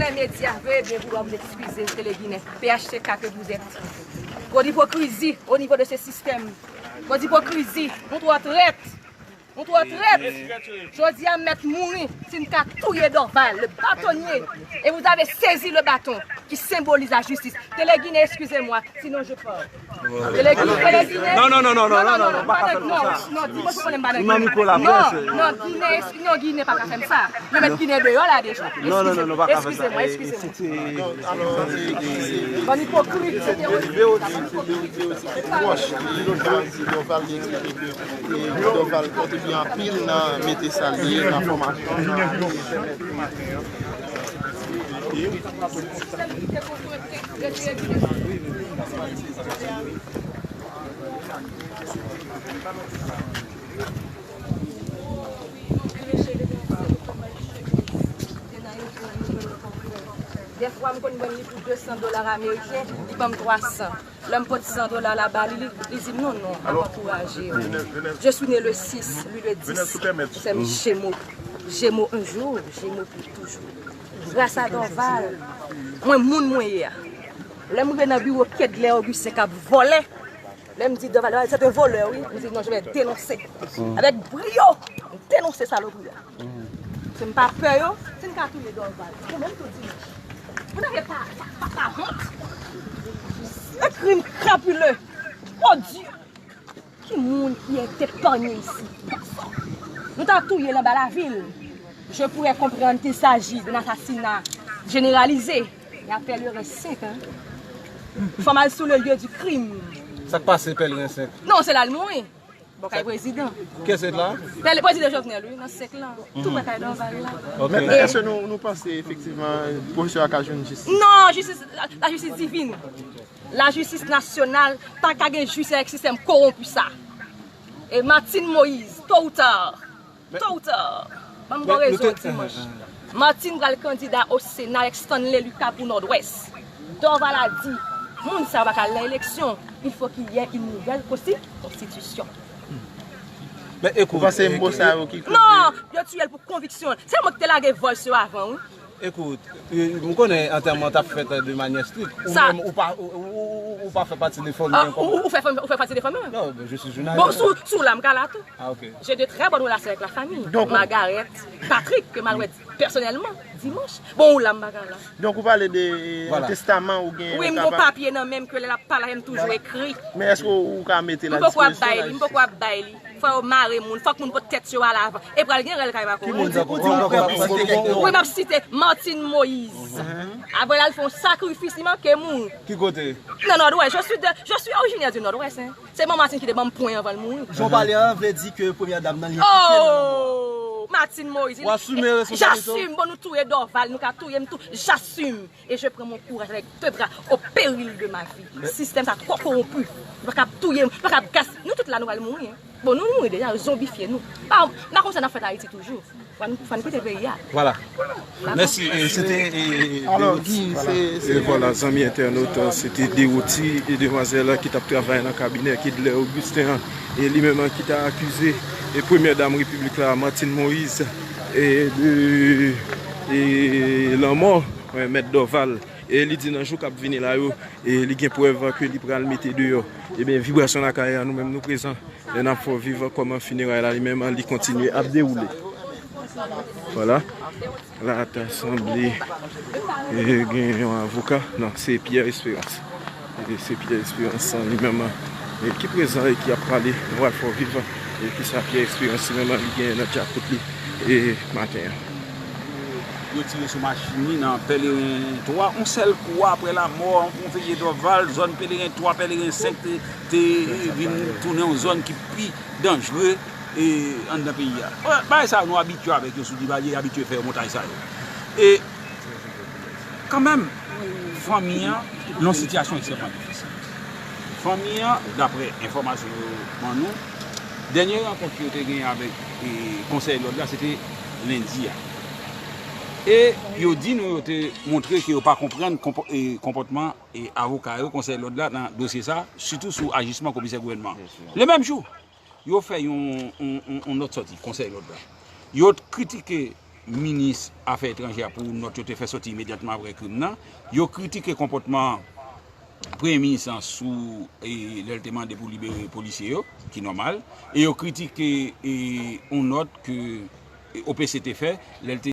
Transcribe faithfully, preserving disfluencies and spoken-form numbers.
Les médias, veuillez bien vouloir vous excuser, Télé Guinéen, P H T K que vous êtes. Trop d'hypocrisie au niveau de ce système. Trop d'hypocrisie. Nou twò trèt. Nou twò trèt. Jodi a, m mèt mouri si n ka touye Dorval, le bâtonnier. Et vous avez saisi le bâton qui symbolise la justice. Télé Guinéen, excusez-moi, sinon je pars. Télé Guinéen, Télé Guinéen. Non, non, non, non, non, non, non, non, non, pa ka fè l konsa. Non, di mwen pou konnen m pa nan Ginen. Non, Ginen, non, Ginen pa ka fè m sa. Yo met Ginen deyò la deja. Non, non, non, non, pa ka fè sa. Excusez-moi, excusez-moi. Bann ipokrit. Pwòch Dorval, Dorval li eksplike ke Dorval kontribye anpil nan mete sa l ye nan fòmasyon nan. Dèfwa m konn vann li pou de san dola ameriken, li ban m twa san. Lè m pote san dola la ba li, li, li di m, "Non, non, ap ankouraje w." Je suis né le six, lui le dix. Nous sommes Gémeaux. Gémeaux un jour, Gémeaux pour toujours. Gras a Dorval, mwen moun mwen ye a. Lè m rive nan biwo Kedlè Augustin k ap vòlè, lè m di Dorval, Dorval, c'est un voleur, oui. M di, "Non, je vais dénoncer." Avec brio, m denonse salopri a. Se m pa pè yo, si n ka touye Dorval, ou menm tou dimanch. Vous n'avez pas, pas, pas, pas honte? Ce crime crapuleux, odieux. Ki moun ki ete panye isi? Nou ta touye l anba lavil. Je pourrais comprendre qu'il s'agit d'un assassinat généralisé. Y a Pèleren senk, hein. Fò m al sou le lieu du crime. Sa k pase Pèleren senk? Non, se la l mouri. Bò kay prezidan. Kiyès la? Pèl-, prezidan Jovenel, wi, nan senk lan. Tou prè kay Dorval la. Ok. Men, men èske nou, nou panse efektivman pwofesè a ka jwenn jistis? Non, jistis, la, la jistis divin. Lajistis nasyonal pa ka gen jis avèk sistèm kowonpi sa. E Martine Moïse, tôt ou tard, tôt ou tard, ban m ba w rezon dimanch. Martine pral kandida o Sena avèk Stanley Lucas pou Nòdwès. Dorval a di, moun sa yo pa ka al nan eleksyon, il faut qu'il y ait une nouvelle consti-, constitution. Men ekout, ou panse mo sa yo ki koze? Non, yo tiye l pou konviksyon l. Se mwen ki te lage vòs yo avan, wi. Ekout, e, m konnen antèman t ap fèt de manyè strik. Ou menm, ou pa, ou, ou, ou, ou pa fè pati de fanmi an kòman? Ou, ou fè fanmi, ou fè pati de fanmi an? Non, je suis journaliste. Bon, sou, sou la, m ka la tou. Ah, ok. J'ai de très bonnes relations avec la famille. Donk, Margaret, Patrick, ke m al wè pèsonèlman, dimanch. Bon, ou la, m pa ka la. Donk, ou pale de, euh, testaman ou gen. Wi, m gon papye nan men m ke lè l ap pale avè m toujou ekri. Men èske ou ka mete l a dispozisyon lajistis? M poko ap bay li, m poko ap bay li. Fò yo mare moun, fòk moun pot tèt yo al avan. E pral gen rèl kay Makonnen. Ki moun sa? Ou di ou prè pou site kèk non? Wi, m ap site Martine Moïse. Apre l al fè yon sakrifis, li manke mouri. Ki kote? Nan Nòdwès. Je suis de, je suis originaire du Nòdwès, hein. Se manman Martine ki te ban m pwen anvan l mouri. Jan w pale an vle di ke premyè dam nan li enplike nan lanmò a. Oh! Martine Moïse. Ou asime responsablite w? J'assume. Bon, nou touye Dorval, nou ka touye m tou. J'assume. Et je prends mon courage avec deux bras au péril de ma vie. Sistèm sa twò kowonpi. Nou pa kab touye m, nou pa kab gas. Nou tout la, nou pral mouri, hein. Bon, nou mouri deja, yo zonbifye nou. Pa, m pa konn sa n ap fè Ayiti toujou. Fò n, fò n kite peyi a. Vwala. Mèsi. E, se te, e, e, Deoti. E vwala, zanmi entènot, se te Deoti, e demwazèl ki t ap travay nan kabinè Kedlè Augustin an. E li menm ki ta akize, e premyè dam repiblik la, Martine Moïse, e de, e lanmò, e, mèt Dorval. E li di nan jou k ap vini la yo, e li gen prèv ke li pral mete deyò. Ebyen, Vibrasyon Lakay la, nou menm nou prezan. Lè n ap fè w viv kòman fineray la li menm li kontinye ap dewoule. Vwala. La ta sanble, e, gen yon avoka. Non, se Pierre Espérance. E se Pierre Espérance li menm, e, ki prezan e ki ap pale. Nou pral fè w viv, e, kisa Pierre Espérance li menm li genyen nan djakout li, e, maten an. Yo tire sou machin li nan Pèleren twa. Yon sèl kou, apre lanmò yon veye Dorval, zòn Pèleren twa, Pèleren senk te, te vin tounen yon zòn ki pi danjre, e, anndan peyi a. Bagay sa yo, nou abitye avèk yo sou Duvalier, abitye fè yo montaj sa yo. E, kanmenm, fanmi an nan yon sitiyasyon ekstrèmman difisil. Fanmi an, daprè enfòmasyon yo ban nou, dènye rankont yo te genyen avèk, e, konsèy lòd la, se te lendi a. E yo di nou, yo te montre ke yo pa konprann konpò-, e, konpòtman, e, avoka yo, konsèy lòd la, nan dosye sa, sitou sou ajisman komisè gouvènman an. Le menm jou, yo fè yon, yon, yon, yon nòt sòti, konsèy lòd la. Yo kritike minis afè etranjè a pou nòt yo te fè soti imedyatman apre krim nan. Yo kritike konpòtman premye minis lan sou e, lè l te mande pou libere polisye yo, ki nòmal. E yo kritike e, yon nòt ke e, O P C te fè lè l te